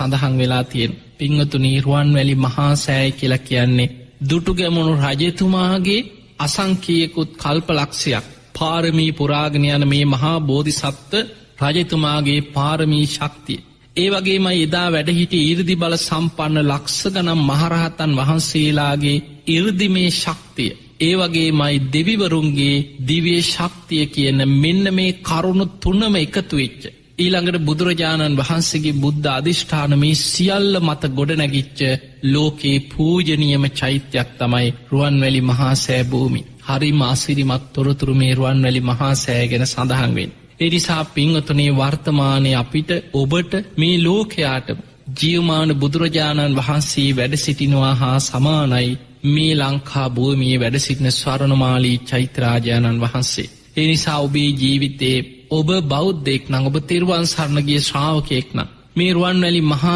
සඳහන් වෙලා තියෙනවා. පින්වතුනි, රුවන්වැලි මහා සෑය කියලා කියන්නේ දුටුගැමුණු රජතුමාගේ අසංඛ්‍යයකුත් කල්පලක්ෂයක් පාරමී පුරාගෙන යන මේ මහා බෝධිසත්ව රජතුමාගේ පාරමී ශක්තිය. ඒ වගේමයි එදා වැඩ සිටි ඊර්දි බල සම්පන්න ලක්ෂ ගණන් මහරහතන් වහන්සේලාගේ ඊර්දිමේ ශක්තිය. ඒ වගේමයි දෙවිවරුන්ගේ දිව්‍ය ශක්තිය කියන මෙන්න මේ කරුණු තුනම එකතු වෙච්ච, ඊළඟට බුදුරජාණන් වහන්සේගේ බුද්ධ අධිෂ්ඨාන මේ සියල්ල මත ගොඩනැගිච්ච ලෝකේ පූජනීයම චෛත්‍යයක් තමයි රුවන්වැලි මහා සෑ භූමි. හරිම අසිරිමත් තොරතුරු මේ රුවන්වැලි මහා සෑ ගැන සඳහන් වෙන්නේ. ඒ නිසා පින්වතුනි, වර්තමානයේ අපිට, ඔබට, මේ ලෝකයාට ජීවමාන බුදුරජාණන් වහන්සේ වැඩ සිටිනවා හා සමානයි මේ ලංකා භූමියේ වැඩ සිටින ස්වර්ණමාලී චෛත්‍යරාජානන් වහන්සේ. ඒ නිසා ඔබේ ජීවිතයේ ඔබ බෞද්ධයෙක් නම්, ඔබ තෙරුවන් සරණ ගිය ශ්‍රාවකයෙක් නම්, මේ රුවන්වැලි මහා